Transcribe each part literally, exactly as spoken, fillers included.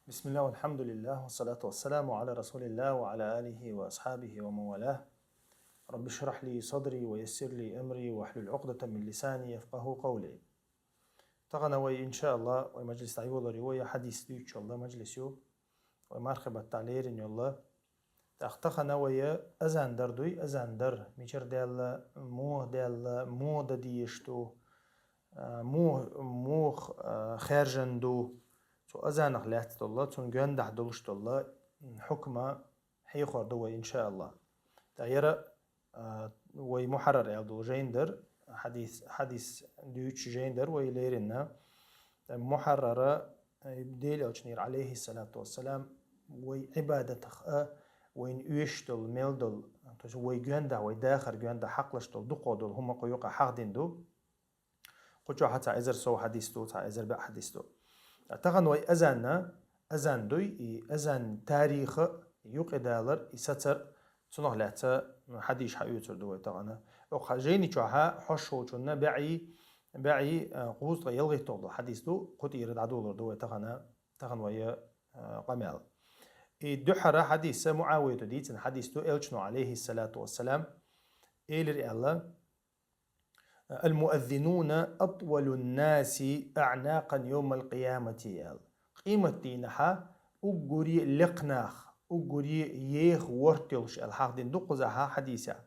بسم الله والحمد لله والصلاة والسلام على رسول الله وعلى آله وأصحابه ومن والاه. رب اشرح لي صدري ويسر لي أمري واحلل عقدة من لساني يفقهوا قولي. Тахана вай, иншаалла, вай мажлис дӀайолар ю, вай хьадис дуьйцуш йола мажлис ю. Вай мархий баттахь лерина йола. ТӀаккха тахана вай азан дар дуй, азан дар, мичара даьлла, муха даьлла, муха дан дезаш ду, а, муха, муха, а, хаьржина ду. Цу азанах лаьцна дола, цунна гондахь долуш дола, м, хьукма хьехор ду вай, иншаалла. ТӀаккха яра, а, вай мухьаррар аьлла долу жайна дар, хьадис, хьадис дуьйцуш жайна дар вай лерина. ТӀаккха мухьаррара, а, Делан Элчанера, алейхиссалату вассалам, вай Ӏибадатах а, вайна оьшуш долу, мел долу, то есть вай гондахь, вай дахар гондахь хьакхалуш долу, дукхох долу хӀума кху юкъахь хьахдина ду. Кху чохь цхьа эзар сов хьадис ду, цхьа эзар бӀе хьадис ду. Тахана вай азанна, азан дуй, и азан тариха, юкъадалар, и сацар, цунах лаьцна хьадис хьаоьцур ду вай тахана. Оха жайни чохь хьош волчунна бӀе, бӀе, а, кхузткъе ялхитталгӀа долу хьадис ду, кху тӀера дӀадолор ду вай тахана, тахана вай, а, къамел. И дуьххьара хьадис Муавията дийцина хьадис ду, Элчано, алейхиссалату вассалам, элира аьлла: «Ал-муаззинуна атвалун-наси аӀнакъан йовмал-къиямати», аьлла. Къематдийнахьа уггаре лекха нах, уггаре еха ворт йолуш аьлла хьахдина ду кхузахьа хьадисехь.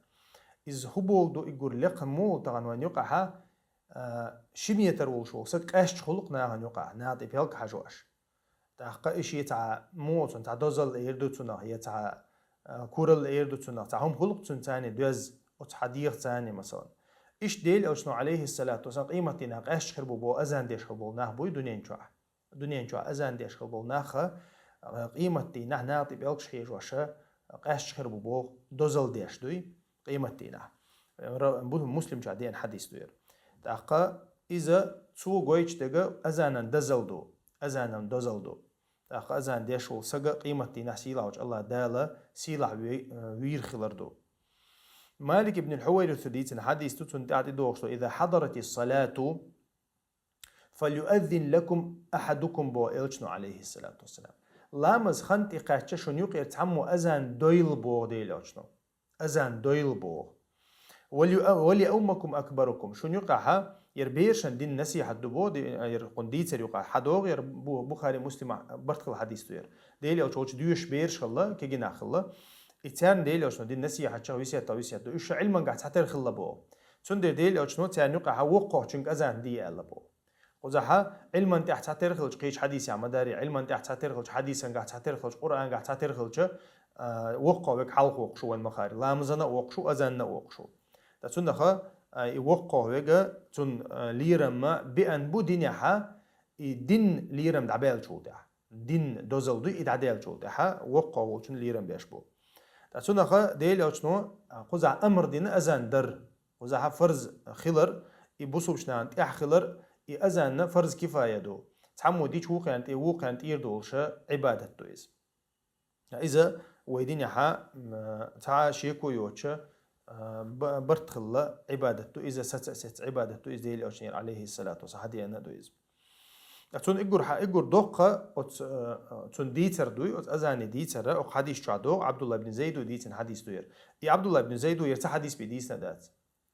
Иза хӀун боху ду, уггаре лекха муха тахана вайн юкъахьа, а, ши метр волуш волу саг къаьсташ хуьлу-кх нахана юкъахь, наха тӀе пӀелг хьажош. ТӀаккха и шен цхьа муха цунна цхьа дозалла эр ду цунах, я цхьа, а, куралла эр ду цунах, цхьа хӀума хуьлу-кх цунна царна доьзна, оцу хьан дегӀа царна, масалан. Иштта Делан Элчано, алейхиссалату вассалам, къематдийнахь къаьсташ хир бу боху азан деш хир болу нах буй дуьнен чохь. Дуьнен чохь азан деш хир болу нах, а, къематдийнахь наха тӀе пӀелгаш хьежош, къаьсташ хир бу боху, дозалла деш дуй къематдийнахь. Ра-, бу-, Муслим чохь деана хьадис ду яра. ТӀаккха иза цо гойтуш дерг азанан дозалла ду, азанан дозалла ду. ТӀаккха азан деш волу саг къематдийнахь сийлахьчу Аллах Дала сийлахь ве-, вийр хилар ду. Малик ибн Хьувайриса дийцина хьадис ду, цунна тӀаьхьа тӀедогӀуш ду: «Иза хьадаратис-салату, фальюаззин лакум ахьадукум», боху Элчано, алейхиссалату вассалам. Ламаз хан тӀе кхаьчча шуна юкъера цхьаммо азан дойла боху Делан Элчано. Азан дойла боху. «Валю-, валиауммакум акбарукум». Шуна юкъахьа, яра берашан дина насихьат ду боху, ди-, яра кхунна дийцар юкъахь хьадогӀу, яра Бу-, Бухари, Муслима барт хилла хьадис ду яра. Делан Элча волчу доьшуш бераш хилла, кегинах хилла. И царна Делан Элчано дина насихьат чекх висетта висет ду. Уьш ша Ӏилмангахь цхьатера хилла боху. Цундела Делан Элчано царна юкъахьа воккхахчуьнга азан де аьлла боху. Кхузахьа Ӏилман тӀехь цхьатера хилча, кхечу хьадисехь ма дарий, Ӏилман тӀехь цхьатера хилча, хьадисангахь цхьатера хилча, Къуръангахь цхьатера хилча, а, воккхах верг хьалха воккхуш ву вайн ма-хаъара. Ламазана а воккхуш ву, азанна а воккхуш ву. Ткъа цуннаха, а, и воккхах верг, цунна, а, лерам а беана бу динехьа, и дин лерам дӀабаьллачул тӀехьа. Дин дозалла ду и дӀадаьллачул тӀехьа, воккхах волчун лерам беш бу. Ткъа цуннаха Делан Элчано, а, кхузахь амр дина азан дар. Кхузахьа фарз хилар, и бусулбачу нахана тӀехь хилар, и азанна фарз кифая ду. Цхьаммо дича вукхарна тӀе, вукхарна тӀера долуша Ӏибадат ду иза. Иза вай динехьа, м, цхьа шеко йоцуша, а, ба-, барт хилла Ӏибадат ду, иза саца а сецца Ӏибадат ду, иза Делан Элчанера, алейхиссалату вассалам, хьадеана а ду иза. Цунна иггур хьа-, иггур доккха оцу, э, цунна дийцар дуй, оцу азани дийцара, оцу хьадис чохь догӀу, Абдулла ибн Зайду дийцина хьадис ду яра. И Абдулла ибн Зайду яра ца хьадис бе дийцина дац.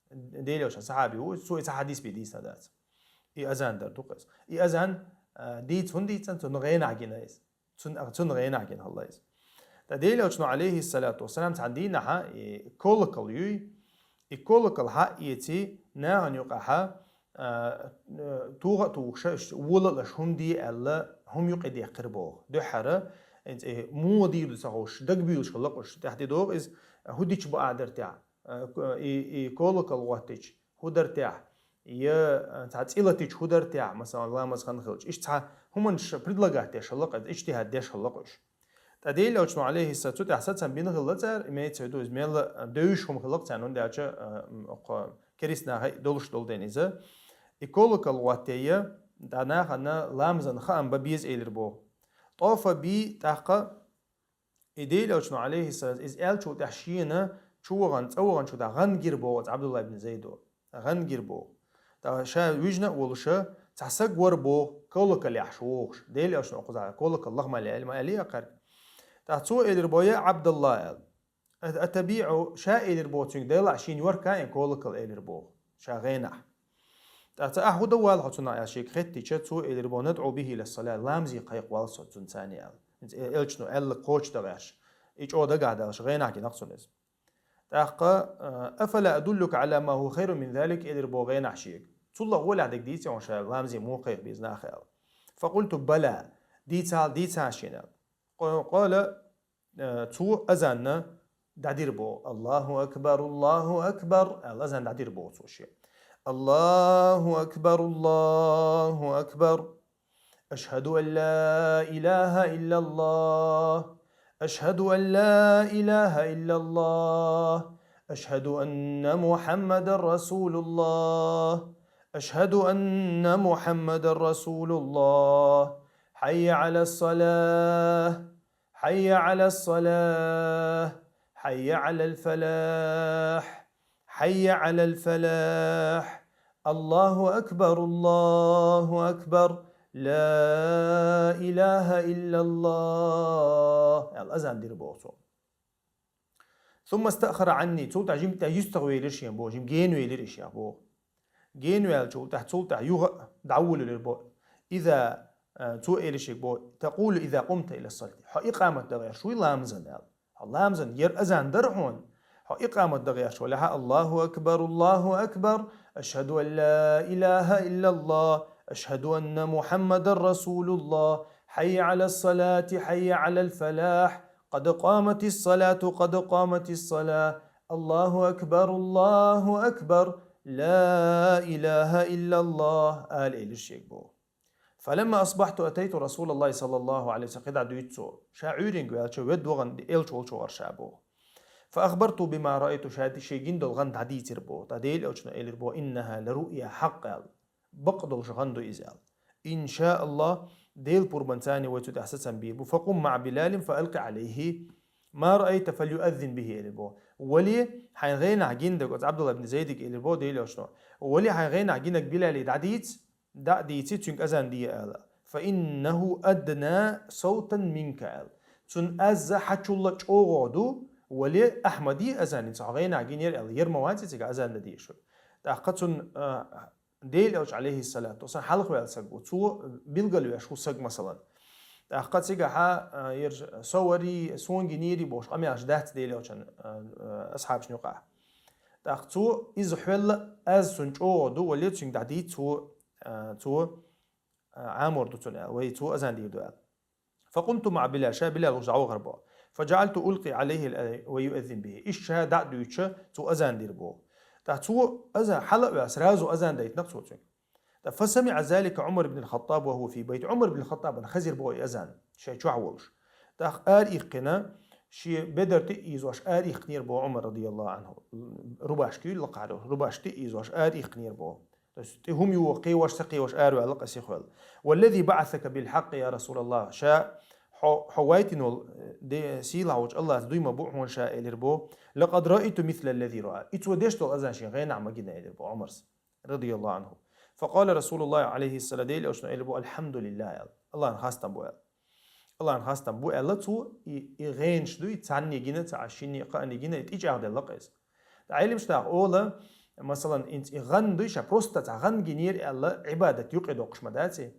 Делан Элчан сахьаби ву, цо и ца хьадис бе дийцина дац. И азан дар ду кхез. И азан, э, дийца хӀунда дийцина, цунна гӀенахь гина иза. Цун-, цунна гӀенахь гина хилла иза. Ткъа Делан Элчано, алейхиссалату вассалам, цхьана дийнахьа и колокол юй, и колокол хьаэций, нахана юкъахьа, а, а, туха а тухуша, иштта вола а лаш, хӀума де аьлла, хӀума юкъе деккхира боху. Дуьххьара, хӀинца и муха дийр ду ца ховш, дагабуьйлуш хилла-кх уьш, тӀаьхьа тӀедогӀу иза, хӀун дича бу ахьа дара тӀехь, а, и, и колокол гӀоттича, хӀун дара тӀехь, я, а, цхьа цӀе латича хӀун дара тӀехь, масалан, ламаз хан хилча. Иштта цхьа хӀуманаш предлагать деш хилла-кх иза, иджтихӀад деш хилла-кх уьш. Ткъа Делан Элчано, алейхиссалам, цу тӀехь сацам бина хилла цара, имеется в виду, иза мелла, а, девзаш хӀума хилла-кх царна, хӀунда аьлча, а, м, окху керист наха долуш долу ден иза. И колокол гӀоттаяь, ткъа нахана ламазан хаам бан беза элира боху. ТӀофа би тӀаккха и Делан Элчано, алейхиссалам, иза аьллачул тӀехь шена чу вахана, цӀа вахана чу тӀехь гӀан гира боху оцу Абдулла ибн Зайдо. ГӀан гира боху. ТӀаккха ша вижна а волуша, Цхьа саг вар боху, колоколехь вогӀуш. Дела аьлча, оцу колокол лахмал яьлла ма аьллий кхаьрга. ТӀаккха цо элира боху: «Я Ӏабдалла», аьлла. «Атабиъу», ша элира боху цуьнга, делахь шена йорка и колокол элира боху, ша гӀенахь. ТӀаккха цо: «Ахьа хӀун дан вала хьо цунах?» аьлла шега хеттича, цо элира боху: «НадӀу бихи иля салат, ламазе кхайкха вала со цунца», аьлла. Элчано аьлла кхочушдан гӀерташ. И чӀогӀа дагахь далаш, гӀенахь гина-кх цунна иза. ТӀаккха, а, «Афала адуллука Ӏала ма хӀуа хайрун мин залик», элира боху гӀенахь шега. Цул а гӀолехь дерг дийций хьуна, ша ламазе муха кхайкха беза нах аьлла. «Факъулту бала», дийцахьа, дийцахьа шена аьлла. Къо-, къала, а, цо азан дӀадира боху. «Аллаху акбар, Аллаху акбар», аьлла азан дӀадира боху цо шен. «Аллаху акбар, Аллаху акбар». أشهد أن لا إله إلا الله. أشهد أن لا إله إلا الله. أشهد أن محمدا رسول الله. أشهد أن محمدا رسول الله. حي على الصلاة. حي على الصلاة. حي على الفلاح. حي على الفلاح. الله أكبر، الله أكبر. لا إله إلا الله. Аьлла, азан дира боху цо. ثم استأخر عني. Цул тӀаьхьа жимма тӀе юьстах велира шен боху, жимма гена велира и шех боху. Гена ваьллачул тӀаьхьа, цул тӀаьхьа юха а дӀаволавелира боху. إذا, а, цо элира шега боху: تقول إذا قمت إلى الصلاة. Хьо икъамат дан гӀерташ вуй ламазан аьлла. Хьо ламазан, яра азан дара хьуна. Хьо икъамат дан гӀерташ валахь: الله أكبر، الله أكبر. أشهد أن لا إله إلا الله. أشهد أن محمدا رسول الله. حي على الصلاة، حي على الفلاح. قد قامت الصلاة، قد قامت الصلاة. الله أكبر، الله أكبر. لا إله إلا الله. Аьлла элира шега боху. فلما أصبحت أتيت رسول الله صلى الله عليه وسلم. КхидӀа дуьйцу цо. Ша Ӏуьйренга ваьлча, ведда вахана элча волчу вара ша боху. فأخبرته بما رأيت. Ша шен гина долу гӀан дӀадийцира боху. ТӀаккха Делан элчано элира боху: إنها لرؤيا حق аьлла. Бакъ долуш гӀан ду иза аьлла. إن شاء الله, Делан пурбанца вай цу тӀехь сацам бийр бу. فقم مع بلال فألق عليه ما رأيت فليؤذن به элира боху. Вали, хьайн гӀенахь гина дерг, оцу Ӏабдулла ибн Зайдига элира боху Делан элчано. Вали, хьайн гӀенахь гинарг Билале дӀадийца, дӀа а дийций, цуьнга азан де аьлла. فإنه أدنى صوتا منك аьлла. Цуьнан аз хьачул а чӀогӀа ду, вали Ахьмаде азан дийца, хьо гӀенахь гинера аьлла. Яра ма вац и цигахь азан дан дезаш. ТӀаккха цуьнан, а, Делан элча, алейхиссалату вассалам, хьалха ваьлла саг ву. Цо билгалвеш ву саг, масалан. ТӀаккха цигахьа, а, яра со варий, суна гинерий бохуш къамелаш дац Делан элчан, а, а, асхьабашна юкъахь. ТӀаккха цо иза хьоьлла, аз цунна чӀогӀа ду, вали цуьнга дӀадийца цо, а, цо, а, Ӏамор ду цунна аьлла, вай цо азан дийр ду аьлла. فقمت مع بلال, ша Билал волчу дӀавахара боху. فجعلت ألقي عليه الأذان ويؤذن به. Иштта ша дӀа а дуьйцуш, цо азан дира боху. ТӀаккха цо азан хьала а ваьлла, сразу азан дайтина-кх цо цуьнга. ТӀаккха فسمع ذلك عمر بن الخطاب وهو في بيته. Ӏумар бин Хаттабана хезира боху и азан, шайн чохь волуш. ТӀаккха ара иккхина, шен бедар тӀе а ийзош, ара иккхинера боху Ӏумар, радияллаху Ӏанху. Рубашка юй лакхахьара, рубашка тӀе а ийзош, ара иккхинера боху. То есть тӀе хӀума юха кхевош, ца кхевош араваьлла-кх и сихвелла. والذي بعثك بالحق يا رسول الله. Ша хьо, хьо вайтина волу, де, сийлахь волчу Аллаца дуй ма бу хьуна ша, элира боху. لقد رأيت مثل الذي رأى. И цо деш долу азан шен гӀенахь ма гина, элира боху Ӏумарс, радияллаху Ӏанху. فقال رسول الله عليه الصلاة, Делан элчано элира боху: الحمد لله аьлла. Аллахьна хастам бу аьлла. Аллахьна хастам бу аьлла цо, и, и гӀенаш дуй, цхьанне гина ца Ӏаш, шинне, кхаанне гина, и тӀечӀагӀделла-кх иза. ТӀаккха Ӏеламнаха олу, масалан, инца и гӀан дуй ша, просто цхьа гӀан гинера аьлла, Ӏибадат юкъа доккхуш ма дац и.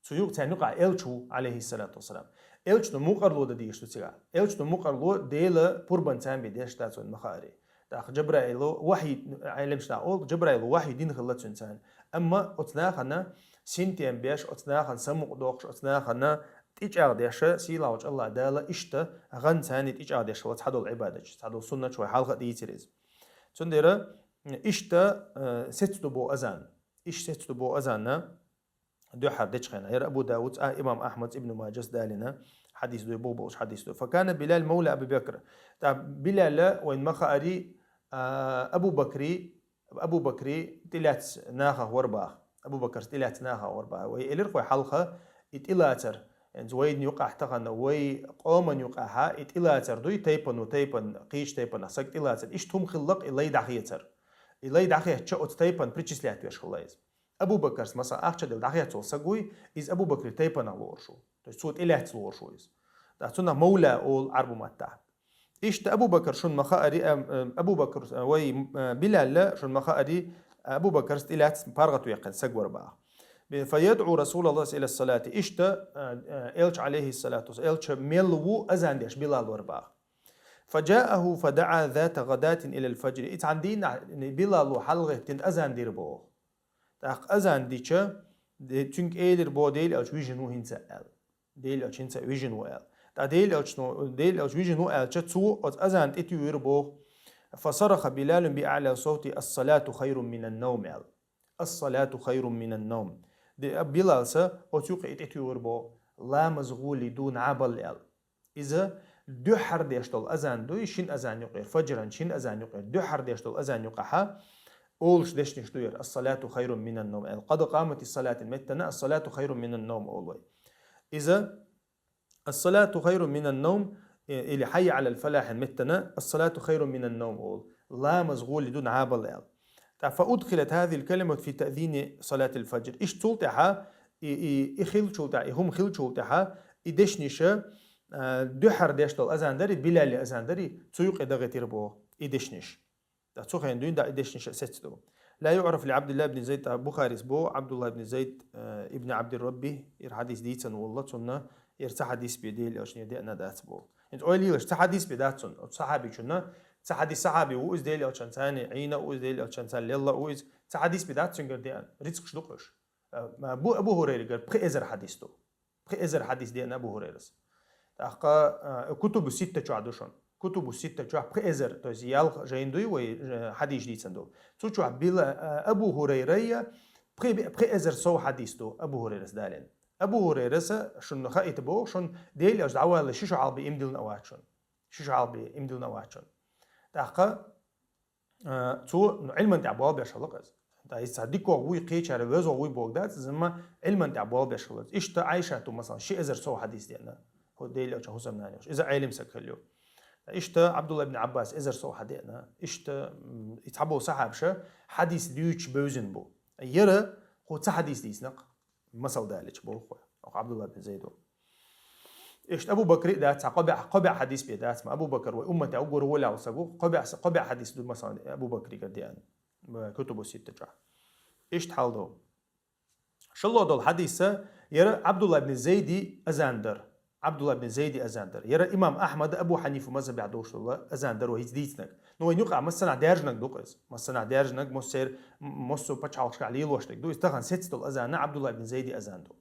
Цу юкъа, царна юкъахь элча ву, алейхиссалату вассалам. Элчано мукъарло дан дийш ду цигахь. Элчано мукъарло Делан пурбанца бен деш дац вайн ма хаари. ТӀаккха Джабраило вахьи, Ӏеламнаха олу, Джабраило вахьи дина хилла цуьнан царна. Амма оцу нахана синтем беш, оцу нахана самукъа доккхуш, оцу нахана тӀечӀагӀдеш, сийлахь волчу Аллахь Дала иштта гӀан царна тӀечӀагӀдеш хилла цхьадолу Ӏибадаташ, цхьадолу суннаташ, вай хьалха а дийцира иза. Цундела иштта, э, сецна ду боху азан. Иштта сецна ду боху азанна дуьххьара дечу хенахь. Яра Абу Давудс а, имам Ахьмадс, Ибн Маджас далийна хьадис ду, бу болуш хьадис ду. فكان بلال مولى أبي بكر. ТӀаккха Билал вайн ма хаари, а, Абу Бакри, Абу Бакри тӀелаьцна нахах вара баха. Абу Бакрс тӀелаьцна нахах вара баха. Вай элира-кх вай хьалха и тӀелацар. ХӀинца вайна юкъахь тахана, вай къоман юкъахьа и тӀелацар дуй, тайпано, тайпан, кхечу тайпанах саг тӀелацар. Иштта хӀума хилла-кх и лай дӀахецар. И лай дӀахецча, оцу тайпана причислять веш хилла иза. Абу Бакарс, масала, ахча дала дӀахеццол саг вуй, иза Абу Бакри тайпанах лоруш ву. То есть цо тӀелаьцна лоруш ву иза. ТӀаккха цунах мавла олу Ӏарбу маттахь. Иштта Абу Бакар шуна ма хаари, а, а, Абу Бакр, а, вай, а, Билалла шуна ма хаари, Абу Бакарс тӀелаьцна паргӀат веккхина саг вара баха. Би-, фа ядӀу Расулаллахи иля салати. Иштта, а, а, Элча, алейхиссалату вассалам, Элча мел ву азан деш Билал вара баха. Фа джааху фа даӀа зата гӀадатин иля аль-фаджри. И цхьана дийнахь Билалу хьалгӀеттина азан дира боху. ТӀаккха азан дича, де-, цуьнга элира боху, Дела Элча вижина ву хӀинца аьлла. Дела Элча хӀинца вижина ву аьлла. ТӀаккха Дела Элчано, Дела Элча вижина ву аьлча, цо оцу азан тӀетуьйра боху. Фа сараха Билалун би аъля савти: «Ас-салату хайрун минан-навм», аьлла. «Ас-салату хайрун минан-навм». Де-, Билалса оцу юкъа и тӀетуьйра боху. Ламаз гӀоли ду, набал аьлла. Иза дуьххьара деш долу азан ду, и шина азан юкъера, фаджран шина азан юкъера, дуьххьара деш долу азан юкъахьа олуш дешнаш ду яра: «Ас-салату хайрун минан-навм», аьлла. «Къад къамати салатин» меттана «Ас-салату хайрун минан-навм» олу вай. Иза «Ас-салату хайрун минан-навм», э, или «Хьайя алал фалахьин» меттана «Ас-салату хайрун минан-навм» олу. Ламаз гӀоли ду, набал аьлла. ТӀаккха «Фа удхилат хазил калимат фи таъзини салатил фаджр». Иштта цул тӀаьхьа, и, и, и хилчул тӀаьхьа, и хӀума хилчул тӀаьхьа, и дешниша, а, дуьххьара деш долу азан дари, Билали азан дари, цу юкъе дагӀийтира боху и дешниш. ТӀаккха цу хенахь дуьйна дӀа и дешниш а сецна ду. Ла юъраф ли Абдулла ибн Зайд, а, Бухарис боху, Абдулла ибн Зайд, а, ибн Абдир-Рабби, ира хьадис дийцина волла, цунна ира ца хьадис бе Дела Элчане деана дац боху. ХӀинца ойла йилаш, ца хьадис бе дац цунна, оцу сахьабичунна, ца хьадис сахьаби ву иза Дела Элчан царна, Ӏийна ву иза Дела Элчан царна, лелла ву иза, ца хьадис бе дац цуьнгара деана, рицкъаш ду кхуьш. А, бу Абу ХӀурайригара пхи эзар хьадис ду. Пхи эзар хьадис деана Абу ХӀурайрас. ТӀаккха, а, Кутубу Ситта чохь ду шуна. Кутубу Ситта чохь пхи эзар, то есть ялх жайн дуй вай, э, хьадис дийцина ду. Цу чохь била, а, Абу ХӀурайрайя пхи, пхи эзар сов хьадис ду Абу ХӀурайрас далийна. Абу ХӀурайраса шуна хаийта боху, шуна Дела Элча дӀавалла ши шо хьалби имдилна а вац шуна. Ши шо хьалби имдилна а вац шуна. ТӀаккха, а, цо, ну, Ӏилман тӀехь болх беш хилла иза. ТӀаккха иза цхьа дикогӀа вуй, кхечара везогӀа вуй боху дац, иза ма Ӏилман тӀехь болх беш хилла иза. Иштта Ӏайшата, масалан, ши эзар сов хьадис деана, хӀу Дела Элчан хӀусамнана йолуш. Иза Ӏелим саг хилла ю. Иштта Абдулла ибн Аббас эзар сов хьадеана. Иштта, м, и цхьаболу сахьабаша хьадис дуьйцуш бевзина бу. Яра хӀу ца хьадис дийцинарг. Масал далича боху вай, оха Абдулла бин Зайд ву. Иштта Абу Бакри а дац, цхьа кхо бӀе, кхо бӀе хьадис бе дац, ма Абу Бакр вай умматехь уггар волаву саг ву, кхо бӀе, кхо бӀе хьадис ду, масалан, Абу Бакригара деана, э, Кутубу Ситта чохь. Иштта хьал ду. ШолгӀа долу хьадиса яра Абдулла бин Зайди азан дара. Абдулла бин Зайди азан дара. Яра имам Ахьмад, Абу Хьанифа мазхабехь долуш долу азан дара вай хӀинца дийцинарг. Ну, вайн юкъахь массанахь даьржинарг ду-кх иза. Массанахь даьржинарг, массер-, м-, массо пачхьалкхашкахь лелош дерг ду. Иза тахана сецна долу азан Абдулла бин Зайди азан ду.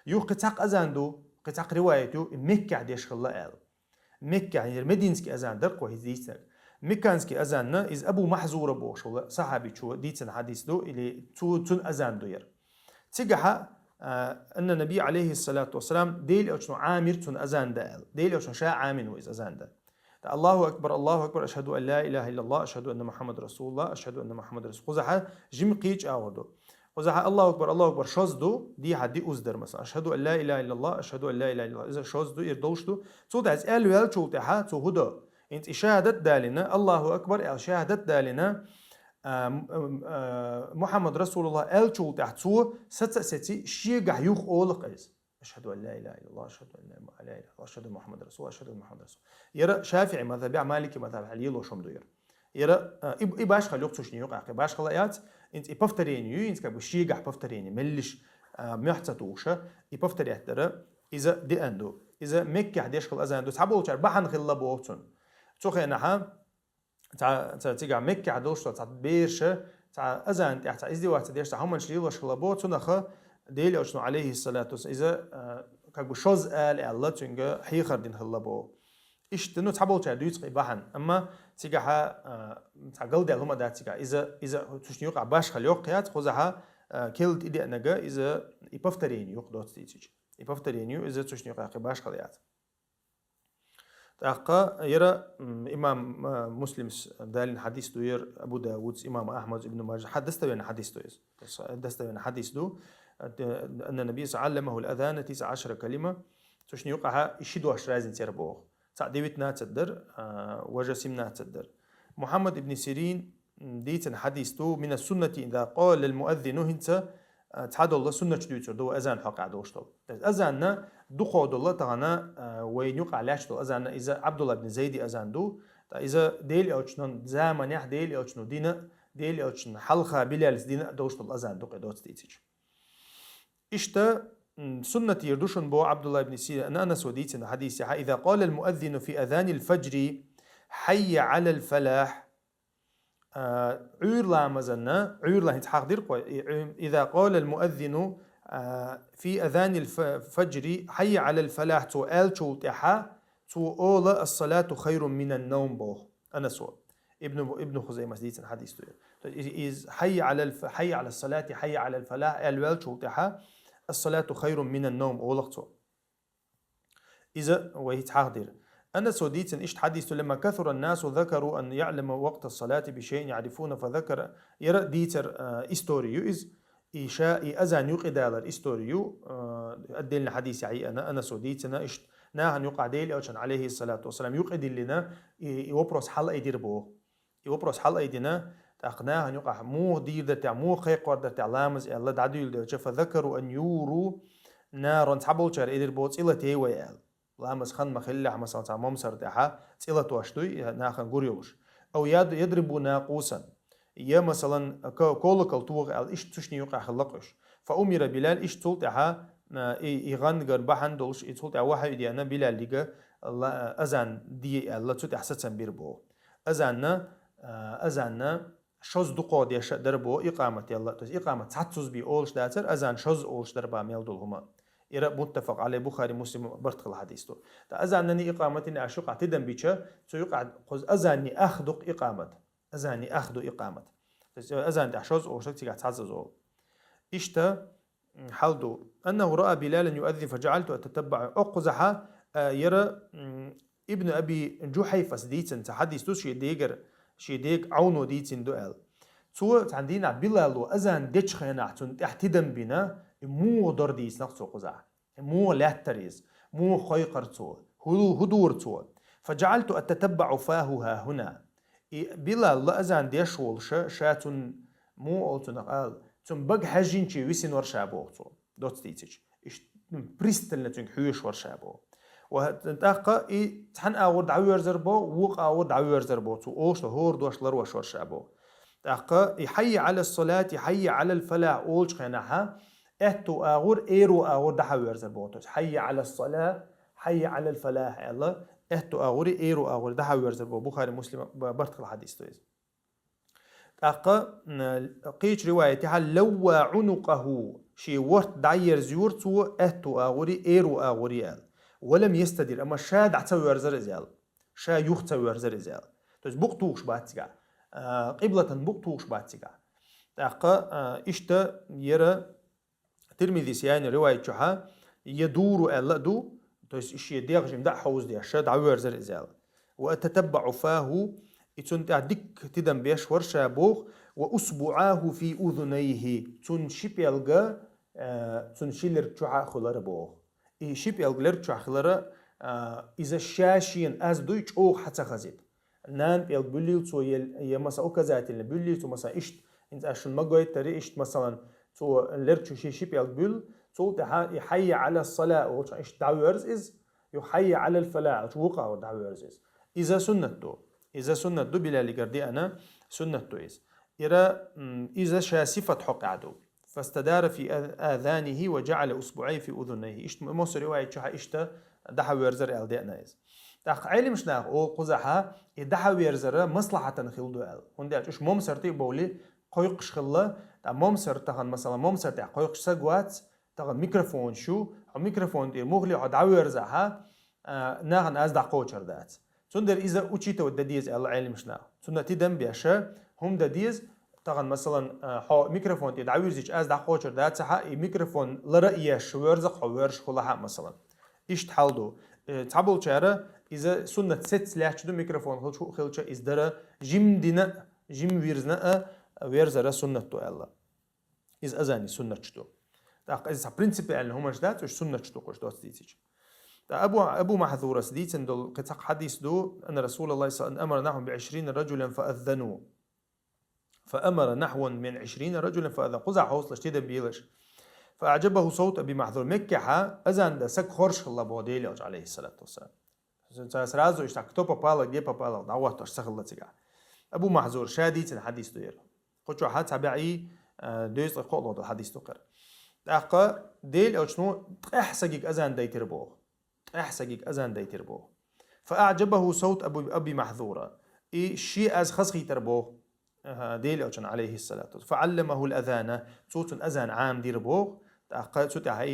Юха кхин цхьаккха азан ду, кхин цхьаккха риваят ю, и Меккехь деш хилла аьлла. Меккехь, яра мединский азан дара-кх вай хӀинца дийцинарг. Мекканский азанна иза Абу Махьзура бохуш волу сахьабичо дийцина хьадис ду, или цу-, цуьнан азан ду яра. Цигахьа, а, анна Наби, алейхиссалату вассалам, Дела Элчано Ӏамир цунна азан дан аьлла. Дела Элчано ша Ӏамин ву иза азан дан. ТӀаккха Аллаху акбар, Аллаху акбар, ашхаду ан ла илаха иллаллах, ашхаду анна Мухаммад расулуллах, ашхаду анна Мухаммад расул. Кхузахьа жима кхечу агӀор ду. Кхузахьа Аллаху акбар, Аллаху акбар шозза ду, дехьа диъазза дара, масалан, ашхаду ан ла илаха иллаллах, ашхаду ан ла илаха иллаллах. Иза шозза ду, ира долуш ду. Цул тӀаьхьа иза аьлла ваьллачул тӀаьхьа цо хӀу до? ХӀинца и шахадат далийна, Аллаху акбар аьлла шахадат далийна, а, м-, м-, а, Мухаммад расулуллах аьллачул тӀаьхьа цо саца а сеци шегахь юха олу-кх иза. Ашхаду ан ла илаха иллаллах, ашхаду ан ла илаха иллаллах, ашхаду Мухаммад расул, ашхаду Мухаммад расул. Яра ШафиӀи мазхабехь, Малики мазхабехь лелош хӀума ду яра. Яра, а, и, и башхалла ю-кх цу шинна юкъахь, кхин башхалла яц, хӀинца и повторение ю, хӀинца как бы шегахь повторение, меллиш, а, мохь ца тухуша, и повторять дара, иза деана ду. Иза Меккехь деш хилла азан ду, цхьаболчара бахьана хилла боху цунна. Цу хенахьа, цхьа, цхьа цигахь Меккехь долуш цхьа бераша, цхьа азан тӀехь, цхьа издеваться деш, цхьа хӀуманаш лелош хилла боху, цунаха Дела Элчано, алейхиссалату вассалам, иза, а, как бы шозза ала аьлла, цуьнга хьехар дина хилла боху. Иштта, ну, цхьаболчара дуьйцу-кх и бахьана. Амма цигахьа, а, цхьа галдаьлла хӀума дац цигахь. Иза, иза цу шинна юкъахь башхалла йоккха яц, кхузахьа, а, келла тӀедеанарг, иза и повторение ю-кх доцца дийцича. И повторение ю, иза цу шинна юкъахь кхин башхалла яц. ТӀаккха яра, м, имам, а, Муслимс далийна хьадис ду яра, Абу Давудс, имам Ахьмадс, Ибн Маджа, хьа-, достоверный хьадис ду иза. Достоверный хьадис ду. Ат-, анна Наби са-, алламаху ал-азана тисъа ашара калима. Цу шинна юкъахьа и ши дош разница яра боху. Цхьаъ девятнадцать дара, а, важа семнадцать дара. Мухаммад ибн Сирин, м, дийцина хьадис ду, мина суннати иза къала ал-муаззину, хӀинца, а, цхьадолу суннаташ дуьйцур ду вай азан хьокъехь долуш долу. Иза азанна дукхо долу тахана, а, вайна юкъахь лаьтташ долу азанна иза Абдулла ибн Зайди азан ду. Ткъа иза Делан Элчанан заманехь, Делан Элчано дина, Делан Элчанан хьалха Билалис дина долуш долу азан ду кхин доцца дийцича. Иштта, м, суннатера ду шуна боху Абдулла ибн Сирин, Анаса дийцина хьадисехь: «إذا قال المؤذن في أذان الفجر: حي على الفلاح». А, Ӏуьйра ламазанна, Ӏуьйра ла-, хӀинца хьахдира кхо, и, Ӏуьй-, «إذا قال المؤذن, а, في أذان الف-, الفجر: حي على الفلاح», цо аьллачул тӀаьхьа, цо ола: «الصلاة خير من النوم», боху Анаса. Ибн, Ибн Хузаймас дийцина хьадис ду. То есть из, из «حي على الف-, حي على الصلاة, حي على الفلاح» аьлла ваьллачул тӀаьхьа, «الصلاة خير من النوم» олах цо. Иза вай хӀинца хьахдира. Анаса дийцина иштта хьадис ду: «لما كثر الناس ذكروا أن يعلم وقت الصلاة بشيء يعرفونه فذكر». Яра дийцар, а, истори ю иза. И ша, и азан юкъедалар истори ю, а, отдельно хьадисехь йиъна, Анаса дийцина иштта нахана юкъахь Делан Элчано, алейхиссалату вассалам, юкъедиллина, и, и вопрос хьалаайдира боху. И вопрос хьалаайдина, тӀаккха нахана юкъахь муха дийр дара техьа, муха кхайкхор дара техьа ламаз аьлла, дӀадуьйладелча, «فذكروا أن يوروا نارا», цхьаболчара элира боху, цӀе латей вай аьлла. Ламаз хан ма хиллехь, масалан, цхьа момсар тӀехьа цӀе латош дуй, нахана гур йолуш. «أو يض-, يضربوا ناقوسا». Я, масалан, ко-, колокол тоха аьлла, иштта цу шинна юкъахь хилла уьш. «فأمر بلال», иштта цул тӀаьхьа, а, и, и гӀан гар бахьана долуш, и цул тӀаьхьа вахьий деана Билалига, ла-, азан де аьлла, цу тӀехь сацам бира боху. Азанна, а, азанна шозза дукхо деш а дара боху икъамат елла. То есть икъамат цхьаццуза бен олуш дацара, азан шозза олуш дара бан мел долу хӀума. Ира муттафакъ алей, Бухари, Муслим барт хилла хьадис ду. Ткъа азаннани икъаматини аша юкъахь тидам бича, цу юкъахь кхуза азанни ах дукха икъамат. Азанни ах ду икъамат. То есть азан тӀехь шозза олуш дара, цигахь цхьаццуза олу. Иштта, м, хьал ду. «أنه رأى بلالا يؤذن فجعلت أتتبعه». Оккхузахьа, а, яра, м, Ибн Аби Джухайфас дийцина цхьа хьадис ду, шен дегара, шен дега Ӏавно дийцина ду аьлла. Цо цхьана дийнахь Билало азан дечу хенахь цунна тӀехь тидам бина, и муха дора дийцинарх цо кхузахь. И муха лаьттара иза, муха кхойкхара цо, хӀу-, хӀу дора цо. «فجعلت أتتبع فاه ها هنا». И Билал ла азан деш волуша, ша цунна муха олу цунах ала, цунна бага хьаьжжинче висина вара ша боху цо, доцца дийцича. Иштта, ну, пристально цуьнга хьоьжуш вара ша боху. Ва тӀаккха и цхьана агӀор дӀавоьрзар боху, вукху агӀор дӀавоьрзар боху цо, олуш ла хӀора дош ларваш вара ша боху. ТӀаккха и «حي على الصلاة, حي على الفلاح» олучу хенахьа, аьтту агӀор, эро агӀор дӀахьавоьрзар боху. То есть «حي على الصلاة, حي على الفلاح» аьлла, аьтту агӀори, эро агӀори дӀахьавоьрзар боху. Бухари, Муслим ба-, барт хилла хьадис ду иза. ТӀаккха, м, кхечу риваятехьа «لوى عنقه», шен ворт дӀаерзайора цо аьтту агӀори, эро агӀори аьлла. «ولم يستدر», амма ша дӀа ца воьрзара иза аьлла. Ша юха ца воьрзара иза аьлла. То есть букъ тухуш бац цигахь. А, къиблатан букъ тухуш бац цигахь. ТӀаккха, а, иштта яра Тирмизис яйна риваят чохьа «يدور» аьлла а ду, то есть шен дегӀ жимма дӀа а хьовзадеш, ша дӀавоьрзара иза аьлла. «وأتتبع فاه», и цунна тӀехь дикка тидам беш вара ша боху, «وأصبعاه في أذنيه», цунна ши пӀелга, а, цунна ши лерг чохьа а хуьлура боху. И ши пӀелг лерг чохь хилара, а, иза ша шена аз дуй чӀогӀа хьа ца хазийта. Нана пӀелг буьллийла цо, я, я, масала, указательный буьллийла цо, масала, иштта, хӀинца ас шуна ма гойтарий, иштта, масалан, цо лерг чу ши, ши пӀелг буьллу, цул тӀаьхьа и «حي على الصلاة» олучу иштта дӀавоьрза иза, ю «حي على الفلاح» олучу вукху агӀор дӀавоьрза иза. Иза суннат ду. Иза суннат ду, Билалигара деана суннат ду иза. Ира, м, иза ша сифат хьокъехь ду. «فاستدار في آ-, آذانه وجعل أصبعيه في أذنيه». Иштта массо риваят чохьа иштта дӀахьаверзар аьлла деана иза. ТӀаккха Ӏелимаш наха олу кхузахьа, и дӀахьаверзара маслахьатана хилла ду аьлла. ХӀунда аьлча уьш момсарти а бовли кхойкхуш хилла, ткъа момсар тахана, масала, момсар тӀехь кхойкхуш саг вац, тахана микрофонаш ю, хьо микрофон тӀера мухле хьо дӀаверзахьа, а, нахана аз дӀакхочур дац. Цундела иза учитывать дан деза аьлла Ӏелимаш наха. Цунна тидам беша, хӀума дан деза, тахана, масалан, а, хьо микрофон тӀе дӀавирзича, аз дӀакхочур дацахьа, и микрофон лара а еш, верзакх хьо верзаш хулахьа, масалан. Иштта хьал ду. Э, цхьаболчара иза суннат сецца лаьтташ ду, микрофон хилча, хилча иза дара, жим дина, жим вирзна а верзара суннат ду аьлла. Иза азани суннаташ ду. ТӀаккха иза цхьа принципиально хӀуманаш дац, уьш суннаташ ду кхуш доцца дийцича. ТӀа Абу, Абу Махзурас дийцина долу кхин цхьа хьадис ду, أن رسول الله صلى الله عليه وسلم أمر نحوا من عشرين رجلا فأذنوا. فأمر نحوا من عشرين رجلا فأذنوا. Кхузахь хьовсалаш тидам белаш. فأعجبه صوت أبي محذورة. Меккехьа азан дан саг хоржа хилла боху Делан Элча, алейхиссалату вассалам. Ца сразу иштта кто попало, где попало, дӀагӀоттош ца хилла цигахь. Абу Махьзур ша дийцина хьадис ду яра. Кху чохьа цхьа бӀе, а, дезткъе кхоалгӀа долу хьадис ду кхара. ТӀаккха Делан Элчано ткъаьхьа сагиг азан дайтира боху. ТӀаьхьа сагиг азан дайтира боху. فأعجبه صوت أبي، أبي محذورة. И шен аз хазахийтира боху. Аха, Делан Элчано, алейхиссалату. فعلمه الأذان. Цо цунна азан Ӏамадира боху. ТӀаккха цу тӀехь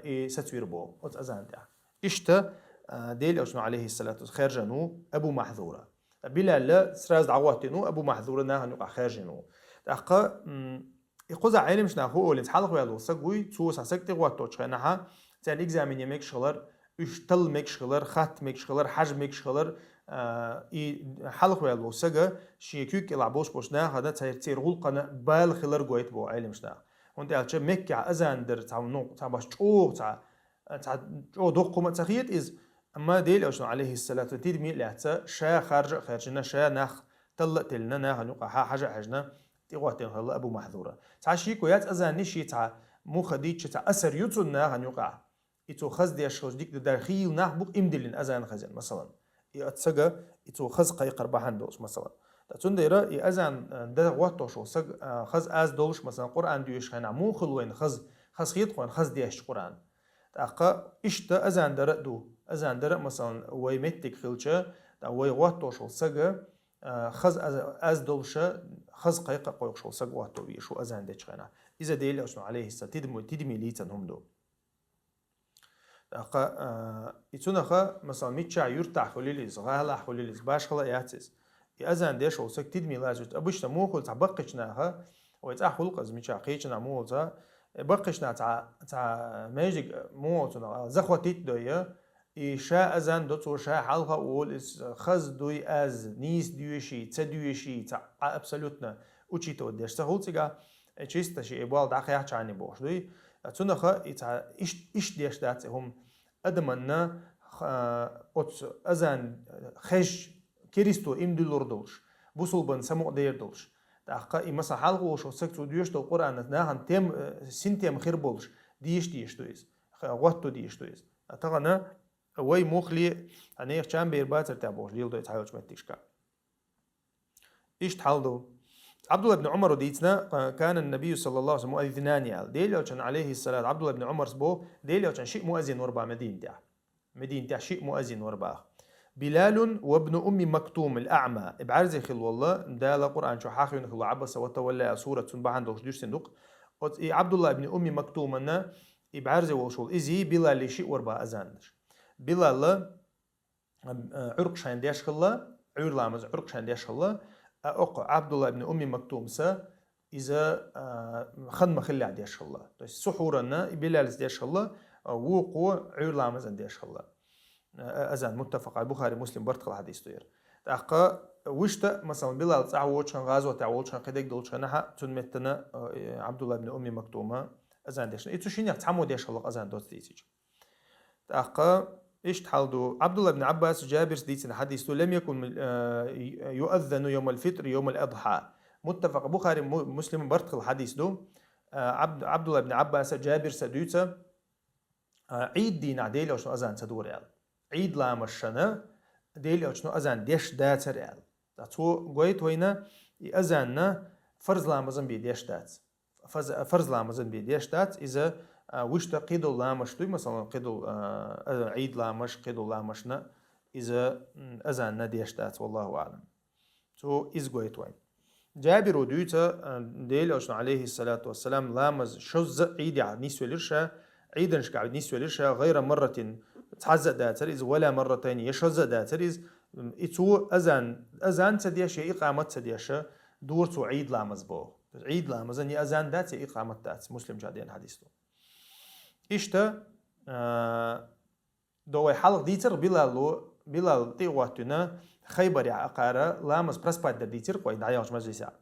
и, и сацвира боху оцу азан тӀехь. Иштта, а, Делан Элчано, алейхиссалату, хаьржина ву Абу Махьзура. Билал сразу дӀагӀоттийна ву, Абу Махьзура нахана юкъахь хаьржина ву. ТӀаккха, м, и кхузахь Ӏеламнаха хӀун олу, хьалхаваьлла волу саг вуй, цо цхьа саг тӀе гӀотточу хенахьа, царна экзамен ян мегаш хилар, уьш талла мегаш хилар, хатта мегаш хилар, хьажа мегаш хилар, а, и хьалхаваьлла волу сага шен куьг кӀелахь болуш болчу нахана церан, церан гӀуллакхана бала хилар гойту боху Ӏеламнаха. ХӀунда аьлча Меккехь азан дар цхьа, ну, цхьа баш чӀогӀа цхьа, цхьа чӀогӀа доккха хӀума а ца хета иза, амма Делан Элчано, алейхиссалату, тидаме а лаьцна, ша харжа а хаьржина, ша нах талла а теллина, нахана юкъахь хьажа а хьаьжна, тӀе гӀоттийна хилла Абу Махьзура. Цхьа шеко яц азанан, шен цхьа муха дийцча цхьа асар ю цунна нахана юкъахь. И цо хаза деш хилча дика ду, дара хийла нах бу-кх иман диллина азан хазийна, масалан. И оцу сага, и цо хаза кхайкхар бахьана долуш, масалан. Ткъа цундела и азан, а, дан гӀоттош волу саг, а, хаза аз долуш, масалан, Къуръан доьшучу хенахь муха хуьлу вайна хаза, хаза хета-кх вайна хаза дешча Къуръан. ТӀаккха иштта азан дар а ду. Азан дар а, масалан, вай меттиг хилча, ткъа вай гӀоттош волу сага, а, хаза аз, аз долуша, хаза кхайкха а кхойкхуш волу саг гӀотто везаш ву азан дечу хенахь. Иза Делан Элчано, алейхиссалам, тидаме, тидаме лийцина хӀума ду. ТӀаккха, а, и цунаха, масалан, миччахь юьртахь хуьлийла иза, гӀалахь хуьлийла иза, башхала а яц иза. И азан деш волу саг тидаме лазуьйту. Обычно муха хуьлу цхьа баккхийчу наха, вай цӀахь хуьлу-кх иза, миччахь кхечу наха муха хуьлу цхьа, э, баккхийчу наха цхьа, цхьа маьждиг муха хуьлу цунах, захватить дой, и ша азан до, цо ша хьалха а волу, иза хаза дуй аз, нийса доьший, ца доьший, цхьа а абсолютно учитывать деш ца хуьлу цигахь, э, чисто шен и болх дӀакхехьча а бохуш дуй. Цунаха и цхьа иш-, иштта деш дац и хӀума. Адаманна, ха-, оцу азан хезча, Кристо иман диллур долуш, бусулбан самукъадер долуш. ТӀаккха и, масала, хьалха волуш волу саг, цо доьшуш долу Къуръан нахана тем, э, синтем хир болуш, деша дезаш ду иза. Ха-, гӀотто дезаш ду иза. Тахана вай муххале, а, нехан чам бер бацара тӀехь бохуш, леладой цхьайолчу меттигашка. Иштта хьал ду. Абдулла ибн Умара дийцина, а, «كان النبي صلى الله عليه وسلم مؤذنان» аьлла. Делан Элчан, алейхиссалат, Абдулла ибн Умарс бо, Делан Элчан шиъ муаззин вара бах Мединатехь. Мединатехь шиъ муаззин вара бах. «بلال وابن أم مكتوم الأعمى». И бӀаьрзе хилла волу, Дала Къуръан чу хьахийна хилла «عبس وتولى» аьлла сурат, цунна бахьана долуш дуьрсина ду-кх. Оцу и Абдулла ибн Умми Мактуманна, и бӀаьрзе волуш волу изий, Билалий шиъ вара бах азан деш. Билала, а, Ӏуьркъа шайна деш хилла, Ӏуьйра ламаз Ӏуьркъа шайна деш хилла, а оккха Абдулла ибн Умми Мактумса иза, а, хан ма-хиллехь деш хилла. То есть сухьуранна и Билалис деш хилла, а, вукхо Ӏуьйра ламазан деш хилла. А, азан муттафакъ, Бухари, Муслим барт хилла хьадис ду яра. ТӀаккха вуьшта, масалан, Билал цӀахь воцучу хенахь, гӀазоте воцучу хенахь, кхидерг долчу хенахь, цунна меттана, а, Абдулла ибн Умми Мактума азан дешна. И цу шиннех цхьаммо деш хилла азан доцца дийцича. ТӀаккха иштта хьал ду. Абдулла ибн Аббас, Джабирс дийцина хьадис ду: «لم يكن، а, يؤذن يوم الفطر يوم الأضحى». Муттафакъ, Бухари, Му-, Муслим барт хилла хьадис ду. А, Абд-, Абдулла ибн Аббаса, Джабирса дуьйцу, а, Ӏийд дийнахь Делан Элчано азан ца дора аьлла. Ӏийд ламазашна Делан Элчано азан деш дацара аьлла. Ткъа цо гойту вайна, и азанна фарз ламазан бен деш дац. Фаз-, фарз ламазан бен деш дац, иза, а, вуьшта кхидолу ламазаш дуй, масалан, кхидолу, а, а, Ӏийд ламазаш, кхидолу ламазашна иза, м, азанна деш дац, валлаху аълам. Цо иза гойту вайна. Джабиро дуьйцу, а, Делан Элчано, алейхиссалату вассалам, ламаз шозза а Ӏийдехь нисвелира ша, Ӏийданашкахь нисвелира ша, гӀайра марратин, цхьазза а дацара иза, вала марратайни, я шозза а дацара иза, м, и цо азан, азан ца деш, я икъамат ца деш, дора цо Ӏийд ламаз боху. Ӏийд ламазан я азан дац, я икъамат дац, Муслим чу деана хьадис ду. Иштта, а, До вай хьалха дийцира Билало, Билал тӀе а гӀоттина, Хайбарехь а кхара ламаз проспать дар дийцира вай дӀаяханчу мажлисехь.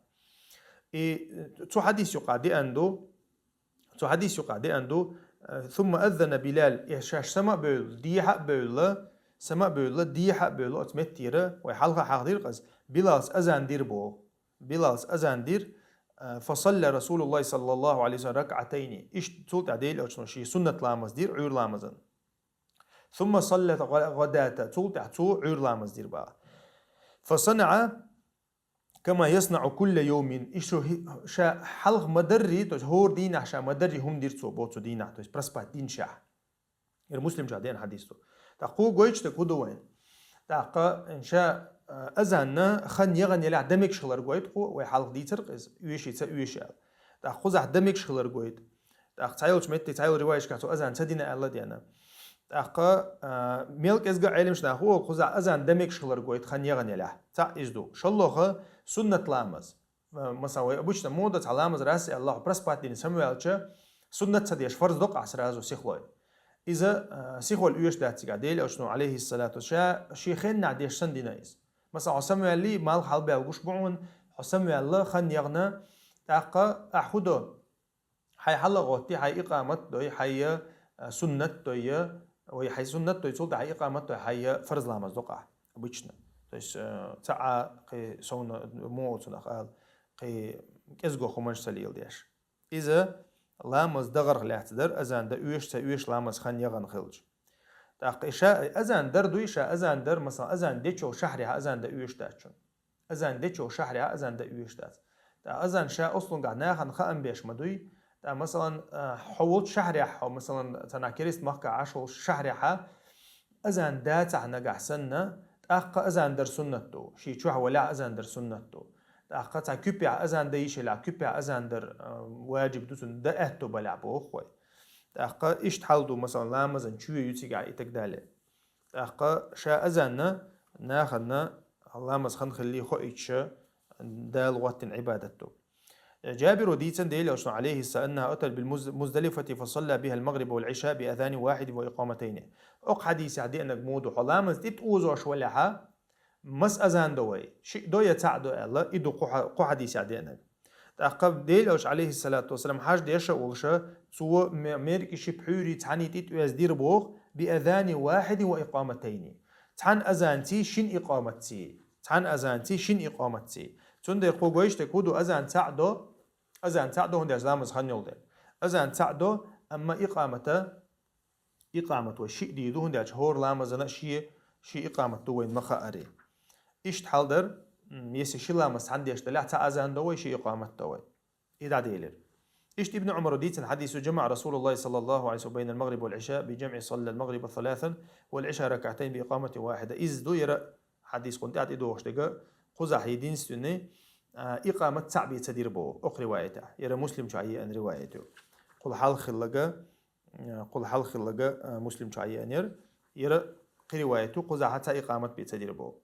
И цу хьадис юкъахь деана ду, цу хьадис юкъахь деана ду, э, «ثم أذن بلال», э, шаьш сама а бевлла, дехьа а бевлла, сама а бевлла, дехьа а бевлла, оцу меттера, вай хьалха а хьахадира-кх ас, Билалс азан дира боху. Билалс азан дира, А, فصلى رسول الله صلى الله عليه وسلم ركعتين. Иштта цул тӀехьа Делан Элчано ший суннат ламаз дир, Ӏуьйра ламазан. ثم صلى الغ-، الغداة. Цул тӀехьа цо Ӏуьйра ламаз дир баха. فصنع كما يصنع كل يوم. Иштта хӀи-, ша хьалха ма дарри, то есть хӀора дийнахьа ша ма дарри хӀума дир цо, боху, цу дийнахьа, то есть проспать динчехь. Ер Муслим чу деана хьадис ду. ТӀаккха кхо гойтуш дерг хӀун ду вайна? ТӀаккха ша, а, азанна хан ягӀан ялахь дан мегаш хилар гойту кхо, вай хьалха дийцар-кх иза, оьший, ца оьший аьлла. ТӀаккха кхузахь дан мегаш хилар гойту. ТӀаккха цхьайолчу метте, цхьайолчу риваяташкахь цо азан ца дина аьлла деана. ТӀаккха, а, мел кӀезга Ӏеламнаха хӀун олу, кхузахь азан дан мегаш хилар гойту хан ягӀан ялахь. Цхьаъ иза ду. ШолгӀа, суннат ламаз. М-, масала, вай обычно муха ду, цхьа ламаз раз аьлла, проспать дина самаваьлча, суннат ца деш, фарз до-кх ахь сразу сихлой. Иза, а, сихвала оьшуш дац цигахь, Делан Элчано, عليه الصلاة والسلام, ша шен хеннахь деш санна дина иза. Масала, хьо самаваьллий, малх хьалабаьлла гуш бу хьуна, хьо самаваьлла, хан ягӀна, тӀаккха ахь хӀун до? Хьайн хьала а гӀоттий, хьайн икъамат дой, хьайн, а, суннат дой, вай хьайн суннат дой, цул тӀехьа хьайн икъамат дой, хьайн фарз ламаз до-кх ахь, обычно. То есть, э, цхьа а кхин совна муха олу цунах ала, кхин кӀезиго хӀуманаш ца леладеш. Иза ламаз дахарх лаьцна дара, азан дан оьшуш, ца оьшуш ламаз хан ягӀан хилча. ТӀаккха и ша, азан дар дуй, ша азан дар, масала, азан дечул шахьарехь азан дан оьшуш дац шуна. Азан дечул шахьарехь азан дан оьшуш дац. ТӀаккха азан ша ослунгахь нахана хаам беш ма дуй. ТӀаккха, масалан, а, хьо волчу шахьарехь, хьо, масалан, цхьана керста махкахь Ӏаш волчу шахьарехь азан дацахь нагахь санна, тӀаккха азан дар суннат ду. Шен чохь валахь азан дар суннат ду. ТӀаккха цхьа куьпехь азан дан йиш елахь, куьпехь азан дар, а, ваджиб ду, цунна дан аьтто балахь боху вай. ТӀаккха иштта хьал ду, масалан, ламазан чоь ю цигахь и так далее. ТӀаккха ша азанна нахана ламаз хан хилли хоуьйтуш Дала гӀоттина Ӏибадат ду. Джабиро дийцина, Делан Элчано, عليه السلام, أنه أتى بالمز-، مزدلفة فصلى بها المغرب والعشاء بأذان واحد وإقامتين. Окху хьадисехь деанарг муха ду: хьо ламаз тӀе тӀозош валахь, маса азан до вай? Шиъ до я цхьаъ до аьлла, и ду кху хьа-, кху хьадисехь деанарг. ТӀаккха Делан Элча, عليه الصلاة والسلام, хьажа деш а волуш, цо ме-, меркӀи ши пхьуьйрий цхьаьний тӀе тӀоьздира боху, بأذان واحد وإقامتين. Цхьана азанций, шина икъаматций. Цхьана азанций, шина икъаматций. Цундела кхо гойтуш дерг хӀун ду: азан цхьаъ до, азан цхьаъ до, хӀунда аьлча ламаз хан йолу дела. Азан цхьаъ до, амма икъамата, икъамат вай шиъ дийр ду, хӀунда аьлча хӀора ламазана а шен, шен икъамат ду вайна ма хааре. Иштта хьал дара, м, если ши ламаз цхьаьна деш далахь, цхьа азан до вай, ши икъамат до вай. И дӀаделира. Иштта Ибн Ӏумара дийцина хьадис ю: جمع رسول الله صلى الله عليه وسلم بين المغرب والعشاء بجمع صلى المغرب ثلاثا والعشاء ركعتين بإقامة واحدة. Иза ду яра хьадис, кхунна тӀаьхьа тӀедогӀуш дерг, кхузахь единственный, а, икъамат цхьаъ бен ца дира боху, окху риваятехь. Яра Муслим чохь еана риваят ю. Кхул хьалха хилларг, а, кхул хьалха хилларг, а, Муслим чохь еана яра. Яра кхин риваят ю, кхузахь цхьа икъамат бен ца дира боху.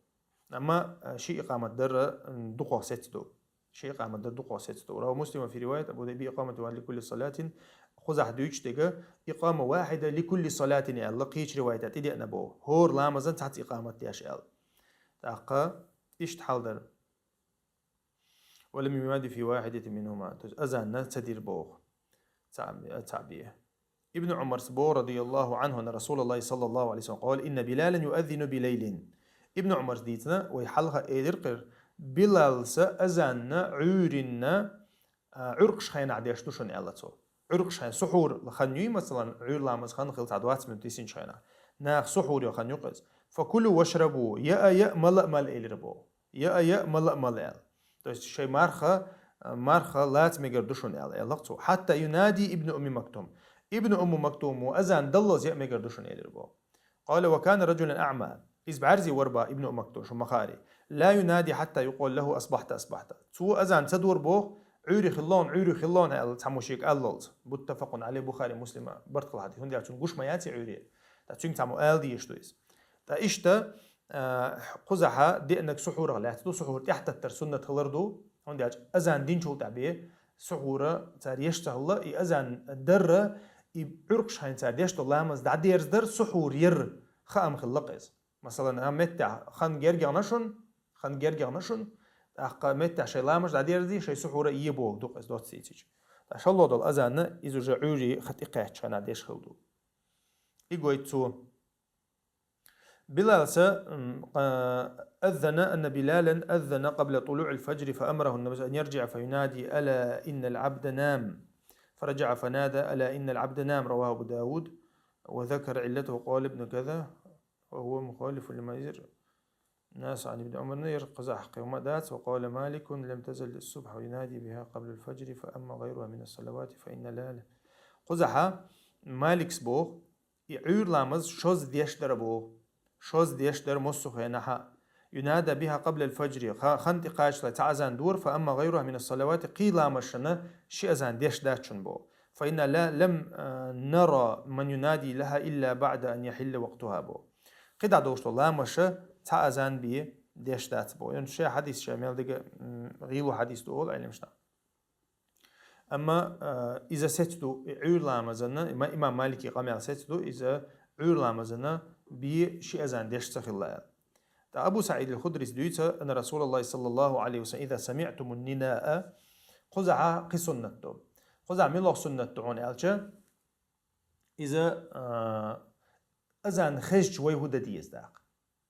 Амма, а, ши икъамат дар, м, дукхох сецна ду. Ши икъамат дар дукхох сецна ду. رواه مسلم في رواية أبو داود بإقامة واحدة لكل صلاة. Кхузахь дуьйцуш дерг, إقامة واحدة لكل صلاة аьлла, кхечу риваятехь тӀедеана боху. ХӀора ламазан цхьацца икъамат деш аьлла. ТӀаккха иштта хьал дара. ولم يناد في واحدة منهما. То есть азанна ца дира боху. Цхьаъ, цхьаъ бен. Ибн Ӏумарс боху, رضي الله عنه، أن رسول الله صلى الله عليه وسلم قال: إن بلالا يؤذن بليل. Ибн Ӏумарс дийцина, вай хьалха элира кхира, Билалса азанна Ӏуьйранна, а, Ӏуьркъаш хенахь деш ду шуна аьлла цо. Ӏуьркъаш хен, сухьур хан юй, масалан, Ӏуьйра ламаз хан хилла цхьа двадцать минут йисинчу хенахь. Наха сухьур йо хан ю-кх иза. فكلوا واشربوا, яа, яа, мала а, мала, элира боху. Яа, яа, мала а, мала, аьлла. То есть шайн марха, марха лаца мегар ду шуна аьлла, аьлла-кх цо. حتى ينادي ابن أم مكتوم. Ибн Умму Мактумо азан даллалц яа мегар ду шуна, элира боху. قال: وكان رجلا أعمى. Иза бӀаьрзе вара боху Ибн Умму Мактум, шуна ма хаара. لا ينادي حتى يقال له: أصبحت، أصبحت. Цо азан ца дора боху, Ӏуьйре хилла хьуна, Ӏуьйре хилла хьуна аьлла, цхьаммо шега аллалц. متفق عليه, Бухари, Муслима барт хилла хьадис. ХӀунда аьлча цунна гуш ма яц и Ӏуьйре. ТӀаккха цуьнга цхьаммо ала дезаш ду иза. ТӀаккха иштта, а, кхузахь деанарг сухьурах лаьцна ду, сухьур тӀаьхьататтар суннат хилар ду, хӀунда аьлча азан динчул тӀаьхьа бен сухьур цара еш ца хилла, и азан дар, и Ӏуьркъаш хен цара деш долу ламаз дӀадерзадар сухьур яр хаам хилла-кх иза. Масалан, а, меттехь хан герга яхна шуна, хан герга яхна шуна, тӀаккха меттехь шайн ламаз дӀадерзий, шайн сухьур а е бохург ду-кх иза доцца дийцича. Ткъа шолгӀа долу азанна иза уже Ӏуьйре хан тӀекхаьчча хенахь деш хилла ду. И гойту цо. Билал са, м, а, أذن أن بلالا أذن قبل طلوع الفجر فأمره النبي صلى الله عليه وسلم أن يرجع فينادي: ألا إن العبد نام. فرجع فنادى: ألا إن العبد نام. رواه أبو داود وذكر علته، قال ابن كذا: وهو مخالف لما يروي الناس عن ابن عمر. Ер кхузахь кхы хӀума дац. وقال مالك: لم تزل الصبح ينادي بها قبل الفجر، فأما غيرها من الصلوات فإن لا. Кхузахь Малика боху, и Ӏуьйра ламаз шозза деш дара боху. Шозза деш дара массо а хенахь а. ينادى بها قبل الفجر, ха-, хан тӀе кхачале цхьа азан дора, فأما غيرها من الصلوات, кхин ламазашна ши азан деш дац шуна боху. فإنا لا، لم، а, نر من ينادي لها إلا بعد أن يحل وقتها боху. Кхин дӀа долуш долу ламазаш цхьа азан бен деш дац боху. Ша хьадис ша мел дага, м, гӀийла хьадис ду олу Ӏеламнаха. Амма, а, иза сецна ду, и Ӏуьйра ламазана, има-, имам Малика къамел сецна ду, иза Ӏуьйра ламазана бен ши азан деш ца хилла аьлла. ТӀаккха Абу СаӀид ал-Худрис дуьйцу: أن رسول الله صلى الله عليه وسلم إذا سمعتم النداء, кхузахь кхин суннат ду. Кхузахь муьлха суннат ду хьуна аьлча, иза, а, азан хезча вай хӀун дан деза тӀаккха?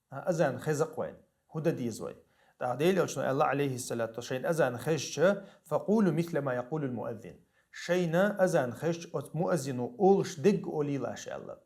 А, азан хеза-кх вайна, хӀун дан деза вай? ТӀаккха Делан Элчано аьлла, алейхиссалату, шайна азан хезча: فقولوا مثل ما يقول المؤذن. Шайна азан хезча оцу муаззино олуш дерг олийла аша аьлла.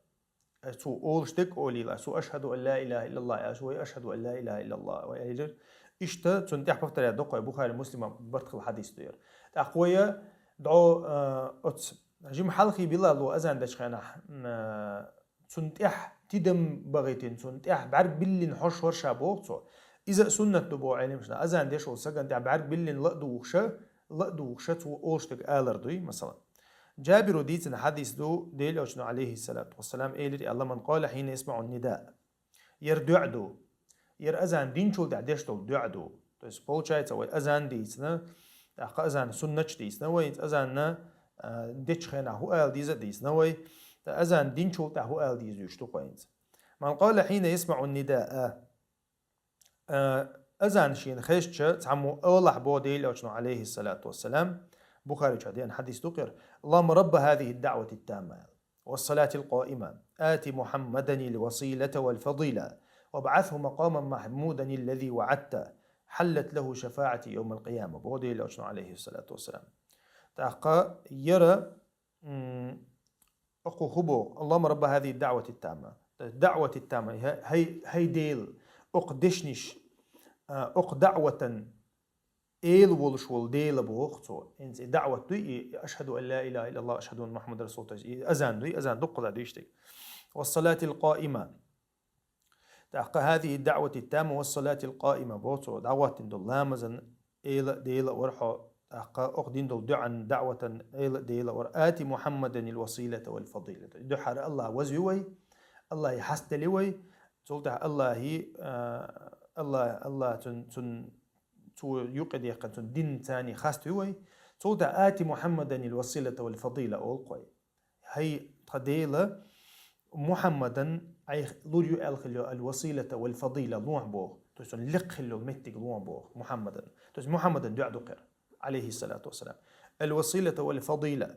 Э, цо олуш дерг олийла, цо: أشهد أن لا إله إلا الله аьлча, вай: أشهد أن لا إله إلا الله вай элира. Иштта цунна тӀехь повторять до-кх вай, Бухари, Муслима барт хилла хьадис ду яра. ТӀаккха вай дӀо, а, оцу жима хьалхе Билало азан дечу хенахь, м, а, цунна тӀехь тидам бахийтина, цунна тӀехь бӀаьрг биллина хьожуш вара ша боху цо. Иза а суннат ду боху Ӏеламнаха, азан деш волу сагана тӀехь бӀаьрг биллина ла а дугӀуш, ла а дугӀуш, цо олуш дерг алар дуй, масала. Джабиро дийцина хьадис ду, Делан Элчано, алейхиссалату вассалам, элира аьлла: من قال حين يسمع النداء. Яра дуьа ду. Яра азан динчул тӀаьхьа деш долу дуьа ду. То есть, получается, вай азан дийцина, тӀаккха азан суннаташ дийцина вай, азанна, а, дечу хенахь хӀун ала деза а дийцина вай, ткъа азан динчул тӀаьхьа хӀун ала деза дуьйцуш ду-кх вай хӀинца. من قال حين يسمع النداء. А, азан шена хезча, цхьаммо олахь боху Делан Элчано, алейхиссалату вассалам, Бухари чохь деана хьадис ду-кх яра: اللهم رب هذه الدعوة التامة والصلاة القائمة، آت محمدا الوسيلة والفضيلة، وابعثه مقاما محمودا الذي وعدته، حلت له شفاعتي يوم القيامة, боху Делан Элчано, алейхиссалату вассалам. ТӀаккха яра, м, окхо хӀун боху: اللهم رب هذه الدعوة التامة. ДаӀвати тамма, хӀай, хӀай Дела, окху дешнаш, а, окху даӀватан эла волуш волу Дела боху цо. ХӀинца и даӀват дуй, и أشهد أن لا إله إلا الله، أشهد أن محمدا رسول الله, и азан дуй, азан дуккхаза дуьйцу дерг. والصلاة القائمة. ТӀаккха هذه الدعوة التامة والصلاة القائمة боху цо, дӀахӀоттийна долу ламазан эла а, Дела а вара хьо, тӀаккха окху дина долу дуьан, даӀватан эла а, Дела а вара. آت محمدا الوسيلة والفضيلة. Дуьххьара АллахӀ вазве вай, АллахӀе хьастаделла вай, цул тӀаьхьа АллахӀе, а, АллахӀ, АллахӀ цун, цун цо юкъе дехкина, цуьнан динца царна хаставе вай. Цул тӀаьхьа آت محمدا الوسيلة والفضيلة олу-кх вай. ХӀай тхан Дела, Мухьаммадан Ӏайх лур ю аьлла хилла йолу الوسيلة والفضيلة лохьа боху. То есть цунна лекха хилла йолу меттиг лохьа боху, Мухьаммадан. То есть Мухьаммадан дуьа ду-кх яра, алейхиссалату вассалам. الوسيلة والفضيلة.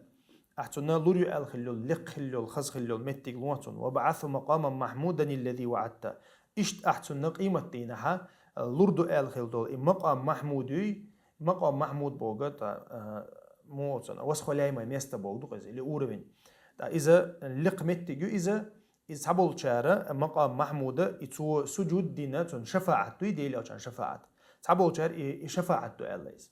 Ахь цунна лур ю аьлла хилла йолу, лекха хилла йолу, хаза хилла йолу меттиг лохьа цунна. وابعثه مقاما محمودا الذي وعدته. Иштта ахь цунна къематдийнахьа лур ду аьлла хилла долу и макъам Махьмуд юй, макъам Махьмуд боху, тӀа, а, муха цунна, восхваляемое место боху ду-кх иза, или уровень. ТӀа иза лекха меттиг ю иза, иза цхьаболчара макъам Махьмуда, и цо сужуд дина, цунна шафаӀат дуй, Делан Элчан шафаӀат. Цхьаболчара и, и шафаӀат ду аьлла иза.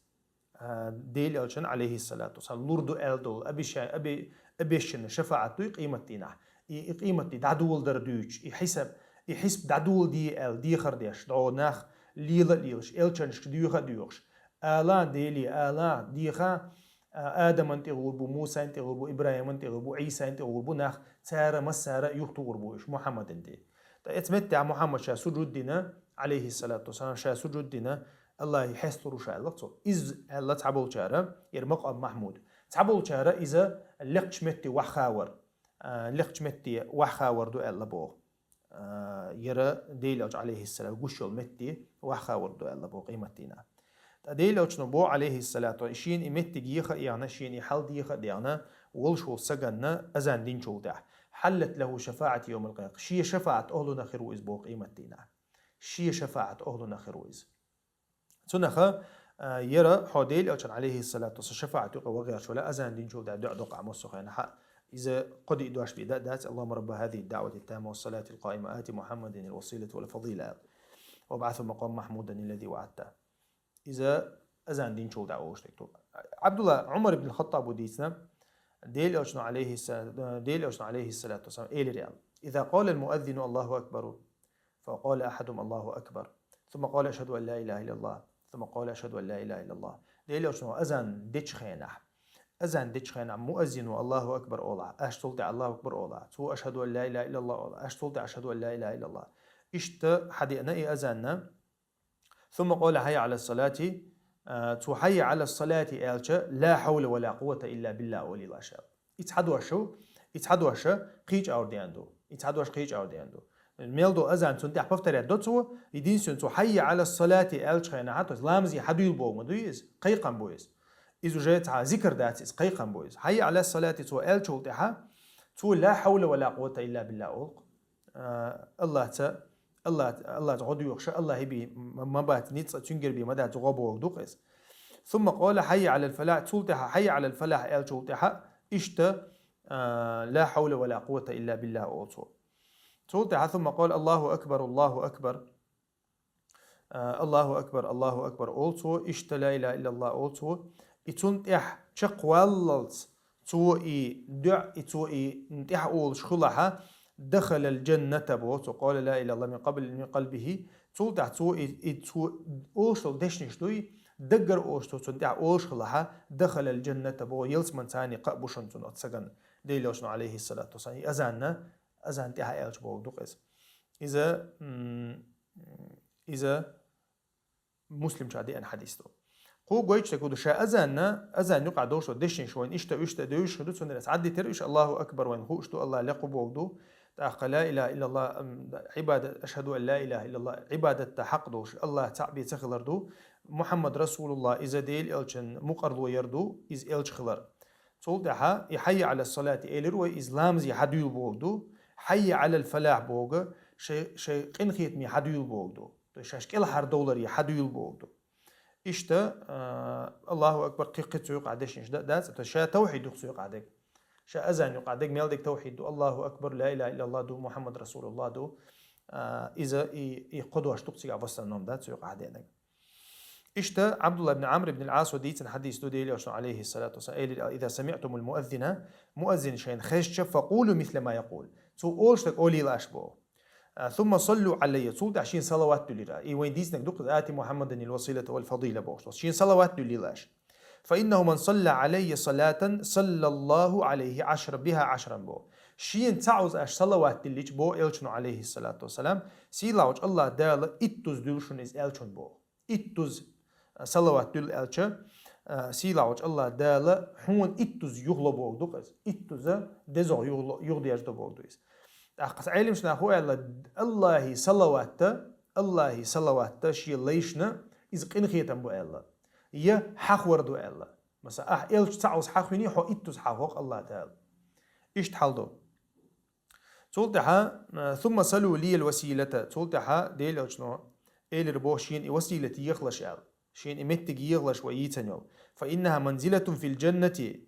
А, Делан Элчан, алейхиссалату вассалам, лур ду аьлла долу, обеща-, обе-, обещанный шафаӀат дуй къематдийнахь. И, и къематди дӀадоладар дуьйцуш, и хьисаб, и хьисаб дӀадоладе аьлла, дехар деш, дӀо нах лела а лелаш, элчанашка доьха а доьхуш, ала, Деле, ала, деха, а, Адаман тӀе гӀур бу, Мусайн тӀе гӀур бу, ИбрахӀиман тӀе гӀур бу, Ӏийсайн тӀе гӀур бу нах, цара массара а юхатухур бу уьш Мухьаммадан тӀе. ТӀа эцу меттехь Мухьаммад ша сужуд дина, алейхиссалату вассалам, ша сужуд дина, АллахӀе хьесталур ву ша аьлла цо. Иза аьлла цхьаболчара, яра макъам Махьмуд. Цхьаболчара иза лекхачу метте ваххавар, а, лекхачу метте ваххавар ду аьлла боху. А, яра Делан Элча, алейхиссалам, гуш йолу метте ваххавар ду аьлла боху къематдийнахь. ТӀа Делан Элчано боху, алейхиссалату, шена и меттиг еха а ехна, шена и хьал деха а дехна, волуш волу саганна азан динчул тӀаьхьа. حلت له شفاعتي يوم القيامة. Шен шафаӀат охӀлунах хир ву иза боху къематдийнахь. Шен шафаӀат охӀлунах хир ву иза. Цунах, а, яра хьо Делан Элчан, алейхиссалату вассалам, шафаӀат юкъа вагӀерчу вала азан динчул дӀа дуӀа доккху муссо хенахьа. Иза кхо-диъ дош бен да-, дац: اللهم رب هذه الدعوة التامة والصلاة القائمة آت محمدا الوسيلة والفضيلة وابعثه مقاما محمودا الذي وعدته. Иза азан динчул дӀа олуш дерг ду. Абдулла, Умар ибн Хаттабу дийцина, Делан Элчано, алейхисса-, Делан Элчано, алейхиссалату вассалам, элира аьлла: إذا قال المؤذن الله أكبر، فقال أحدهم الله أكبر، ثم قال أشهد أن لا إله إلا الله، ثم قال أشهد أن لا إله إلا الله. Делан Элчано азан дечу хенахь, азан дечу хенахь муаззино Аллаху акбар олахь, аш цул тӀе Аллаху акбар олахь, цо أشهد أن لا إله إلا الله олахь, аш цул тӀе أشهد أن لا إله إلا الله. Иштта хьадеана и азанна, ثم قال حي على الصلاة, а, цо حي على الصلاة аьлча, لا حول ولا قوة إلا بالله олийла аша. И цхьа дош ю, и цхьа дош кхечу агӀор деана ду. И цхьа дош кхечу агӀор деана ду. Мел долу азан цунна тӀехь повторять до цо, единственное, цо حي على الصلاة аьлча хенахьа, то есть ламазе хьадуьйла боху ма дуй иза, кхайкхам бу иза. Иза уже цхьа зикр дац иза, кхайкхам бу иза. حي على الصلاة цо аьллачул тӀаьхьа, цо لا حول ولا قوة إلا بالله олу. А, Аллаца, Алла, Аллаца гӀо доьхуш, Аллахье бен ма, ма бац ницкъ, цуьнгара бен ма дац гӀо боху ду-кх иза. ثم قال حي على الفلاح, цул тӀаьхьа حي على الفلاح аьллачул тӀаьхьа, иштта, а, لا حول ولا قوة إلا بالله олу цо. Цул тӀаьхьа ثم قال الله أكبر، الله أكبر. А, Аллаху акбар, Аллаху акбар олу цо, иштта لا إله إلا الله олу цо. И цунна тӀехь чекхваллалц цо и дуьа, и цо и тӀехь олуш хилахьа, دخل الجنة боху цо, قال لا إله إلا الله من قبل، من قلبه. Цул тӀехь цо и, и цо олуш долу дешнаш дуй, даггара олуш цо цунна тӀехь олуш хилахьа, دخل الجنة боху, ялсамани царна кхаъ бу шуна цунна оцу сагана. Делан Элчано, алейхиссалату вассалам, и азанна, азан тӀехь аьлча боху ду-кх иза. Иза, м, иза Муслим чу деана хьадис ду. Кху гойтуш дерг хӀун ду, ша азанна, азан юкъахь долуш долу дешнаш вайна иштта, иштта девзаш хир ду, цундела ас Ӏаддитира уьш, Аллаху акбар вайна хууш ду, Аллах лекху боху ду, тӀаккха لا إله إلا الله, м, Ӏибада-, أشهد أن لا إله إلا الله Ӏибадатта хьакъ долуш, Аллах цхьаъ бен ца хилар ду, Мухьаммад расулуллах, иза Делан Элчан мукъарло яр ду, иза элча хилар. Цул тӀаьхьа и حي على الصلاة элира вай, иза ламазе хьадуьйла боху ду, حي على الفلاح боху, шай, шай къинхетаме хьадуьйла боху ду. То есть шаьш кӀелхьардовларе хьадуьйла боху ду. Иштта, а, Аллаху акбар кхин-, кхин цу юкъахь дешнаш да-, дац, то есть ша тавхьид ду-кх цу юкъахь дерг. Ша азан юкъахь дерг мел дерг тавхьид ду, Аллаху акбар, لا إله إلا الله ду, Мухьаммад расулуллах ду. А, иза и, и кхо дош ду-кх цигахь в основном, да, цу юкъахь деанарг. Иштта Абдулла ибн Амр ибн аль-Ӏасо дийцина хьадис ду, Делан Элчано, алейхиссалату вассалам, элира: إذا سمعتم المؤذن, муаззин шайна хезча, فقولوا مثل ما يقول. Цо олуш дерг олийла аш боху. А, ثم صلوا علي, цул тӀаьхьа шена салават дуьллийла. И вайн дийцинарг ду-кх иза, آت محمدا الوسيلة والفضيلة бохуш. Шена салават дуьллийла аш. فإنه من صلى علي صلاة صلى الله عليه عشر، بها عشرا боху. Шена цхьаъ уза аш салават диллича боху Элчано, алейхиссалату вассалам, сийлахьчу Аллах Дала иттуза дуьллу шуна иза аьлчун боху. Иттуза салават дуьллу аьлча, а, сийлахьчу Аллах Дала хьуна иттуза юхало боху ду-кх иза. Иттуза дезагӀа юхало, юхадерзадо боху ду иза. ТӀаккха Ӏелимаш наха хӀун аьлла, Аллахье салаватта, Аллахье салаватта шен лайшна иза къинхетам бу аьлла. Я хьахор ду аьлла. Масала, ахь элча цхьаъ уза хьахвиний, хьо иттуза хьахвокх Аллах Дала. Иштта хьал ду. Цул тӀаьхьа, а, ثم صلوا لي الوسيلة, цул тӀаьхьа Делан Элчано элира боху шена и василат ехалаш аьлла. Шена и меттиг ехалаш вай йийцан йолу. فإنها منزلة في الجنة.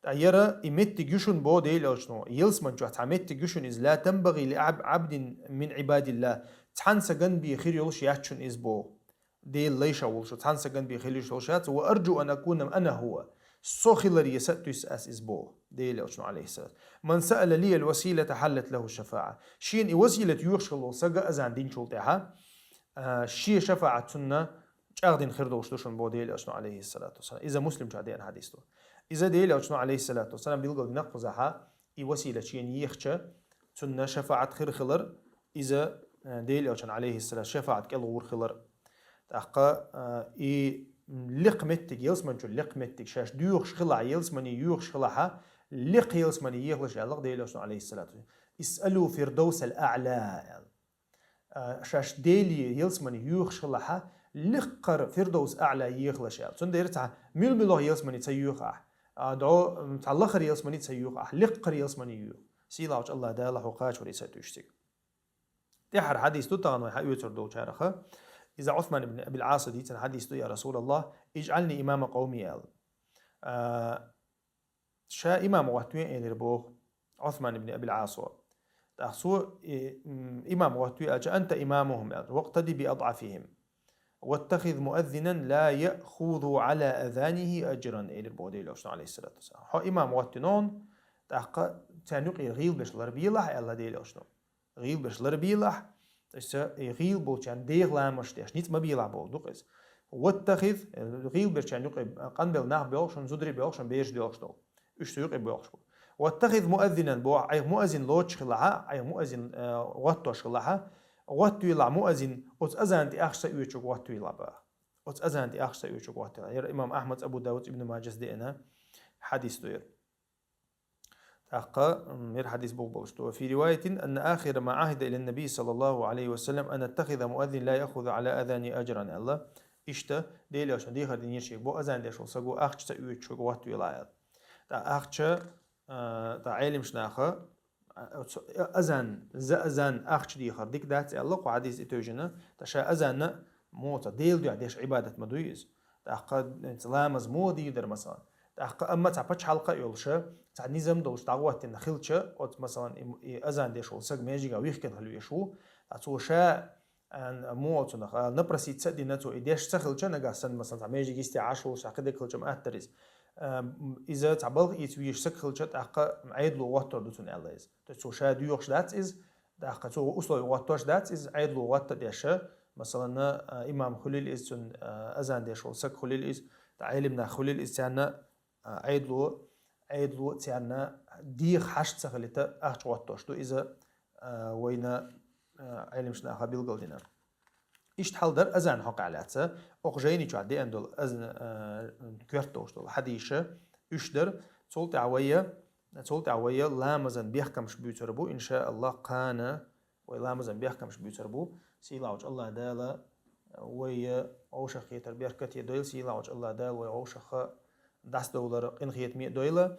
Ткъа яра и меттиг ю шуна боху Делан Элчано. Ялсаман чохь цхьа меттиг ю шуна иза. لا تنبغي لعب-، عبد من عباد الله. Цхьана сагана бен хир йолуш яц шуна иза боху. Делан лайша волуш, цхьана сагана бен хир йолуш яц. وأرجو أن أكون أنا هو. Со хиларе са а туьйсу ас иза боху. Делан Элчано, алейхиссалам. من سأل لي الوسيلة حلت له الشفاعة. Шена и василат йоьхуш хилла волу сага азан динчул тӀаьхьа, а, шен шафаӀат цунна чӀагӀдина хир долуш ду шуна боху Делан Элчано, алейхиссалату вассалам. Иза Муслим чу деана хьадис ду. Иза Делан Элчано, алейхиссалату вассалам, билгалдина кхузахьа, и василат шена ехча, цунна шафаӀат хир хилар, иза, э, Делан Элчан, алейхиссалам, шафаӀат кӀел гӀур хилар. ТӀаккха, э, и лекха меттиг, ялсаман чу лекха меттиг, шаьш доьхуш хилахь, ялсамане йоьхуш хилахьа, лекха ялсамане ехалаш аьлла Делан Элчано, алейхиссалату вассалам. اسألوا الفردوس الأعلى аьлла. А, шаьш Деле ялсамане йоьхуш хилахьа, лекхара Фирдовс А'ла ехалаш аьлла. Цундела цхьа муьлмуьлха ялсамане ца йоьху ахь. А, дӀо, м, цхьа лахара ялсамане ца йоьху ахь, лекхара ялсамане йоьху. Сийлахьчу Аллах Дала хьо кхачавар и сатуьйсу цига. ТӀехьара хьадис ду тахана вай хьаоьцур долчараха. Иза Ӏусман ибн Абил Ӏаса дийцина хьадис ду, я Расулаллах, ижӀални имама къавми аьлла. А, ша имам гӀоттаве элира боху Ӏусман ибн Абил Ӏасо. ТӀаккха цо, и, м, имам гӀоттаве аьлча, анта имамухум аьлла, вакътади би адӀафихим. Ваттахиз муаззинан ла яхузу ала азанихи аджран, элира боху Делан Элчано, алейхиссалату вассалам. Хьо имам гӀоттина, тӀаккха царна юкъера гӀийлбеш ларбелахь, аьлла Делан Элчано. ГӀийлбеш ларбелахь, то есть, э, гӀийла болчарна деха ламазаш деш, ницкъ ма белахь боху ду-кх иза. Ваттахиз, э, гӀийлбечарна юкъе, э, къанбелла нах боьлху шуна, зударий боьлху шуна, бераш доьлхуш долу. Уьш цу юкъе боьлхуш бу. Ваттахиз муаззинан боху, айхьа муаззин лоцуш хилахьа, айхьа муаззин, э, гӀоттош хилахьа, гӀоттавелахь муаззин, оцу азан тӀе ахча ца оьцуш гӀоттавелахь боху. Оцу азан тӀе ахча ца оьцуш гӀоттавелахь. Яра имам Ахмад, Абу Давуд, Ибн Маджас деана хьадис ду яра. ТӀаккха, м, яра хьадис бух болуш ду. Фи риваятин, анна ахира ма ахида илан наби саллаллаху алейхи ва саллям, ан аттахиза муаззин ла яхузу ала азани аджран, аьлла. Иштта, Делан Элчано дехар динера шега, бо азан деш волу саго ахча ца оьцуш гӀоттавелахь аьлла. ТӀаккха ахча, а, тӀаккха Ӏеламнаха, а, оцу азан, за азан ахча дехар дика дац аьлла, кху хьадис и тевжина, тӀаккха ша азанна муха Делан дуьхьа деш Ӏибадат ма дуй иза. ТӀаккха ламаз муха дийр дара, масалан. ТӀаккха амма цхьа пачхьалкха а йолуша, цхьа низам долуш дӀагӀоттина хилча, оцу, масалан, и, и азан деш волу саг межигах вихкина хила веш ву, ткъа цо ша, а, муха цунах, а, напроситься а дина, цо и деш ца хилча, нагахь санна, масалан, цхьа межиг йисте Ӏаш волуш, цхьа кхидерг хилча ма аттара иза. А, м, иза цхьа балха ийца везаш саг хилча, тӀаккха Ӏедало гӀоттор ду цунна аьлла иза. То есть цо ша доьхуш дац иза, тӀаккха цо условие гӀоттош дац иза, Ӏедало гӀотта деш, масалан, а, имам хуьлийла иза цунна, а, азан деш волу саг хуьлийла иза, тӀаккха Ӏеламнах хуьлийла иза царна, а, Ӏедало, Ӏедало царна деха хьашт ца хилийта ахча гӀоттош ду иза, а, вайна, а, Ӏеламнаха билгалдина. Иштта хьал дара азан хьокъехь лаьцна, окху жайни чохь деана долу азан, а, коьрта долуш долу хьадисаш, уьш дара, цул тӀаьхьа вайя, цул тӀаьхьа вайя ламазан бехкамаш буьйцур бу, иншааллах, кхана вай ламазан бехкамаш буьйцур бу, сийлахьчу Аллах Дала вайя вовшахкхетар беркате дойла, сийлахьчу Аллах Дала вай вовшахха дӀасадовлар къинхетаме а дойла.